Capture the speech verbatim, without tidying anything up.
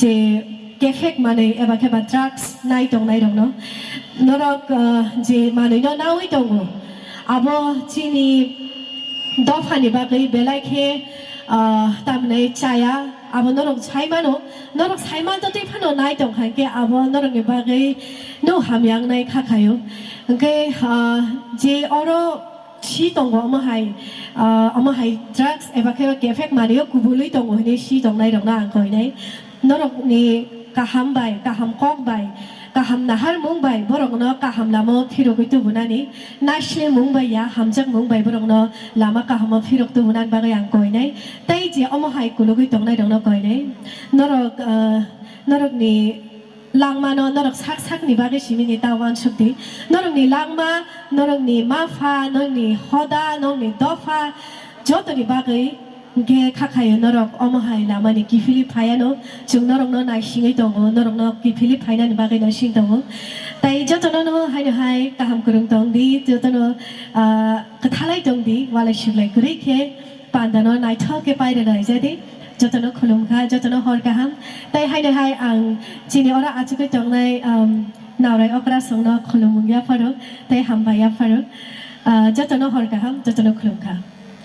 je kefek manwi eba khe ba drugs nai tongnairokno, norok, ah, je manwino naui tongo, abo chini dophani bagwi belai khe, ah, tamni chaya, abo norok sai mano, norok sai man totwi phano nai tong kha khe abo norokni bagwi no hamya wngnai kha khaio. Hwnkhe, ah, je oro si tongo omo hai, ah, omo hai drugs eba khe kefek manwio kubului tongo hinwi si tongnairokno ang koinai. Norokni kaham bai, kaham kok bai, kaham naharmung bai borokno kaham lama phirogwi tubunani, naislemung bai ya hamjakmung bai borokno lama kahamo phirok tubunani bagwi ang koinai. Tei je omo hai kulugwi tongnairokno koinai. Norok, ah, norokni langmano norok sak sakni bagwi simini ta uansuk di. Norokni langma, norokni mapha, norokni hoda, norokni dopha, jotoni bagwi hwnkhe kha khaio norok omo hai lamani kiphilwi phaiano, chwng norokno naisingwi tongo, norokno kiphilwi phainani bagwi naising tongo. Tai jotono no haino hai kaham kwrwng tong di, jotono, ah, kwthalai tong di, walai suglai kwrwi khe pandano naithok khe pairwlaijadi. Jotono khulumkha, jotono hor kaham. Tai haino hai ang chini oro achugwi tongnai, um, Naurai Okrasongno khulumung yapharo, tai hambai yapharo. Ah, jotono hor kaham, jotono khulumkha.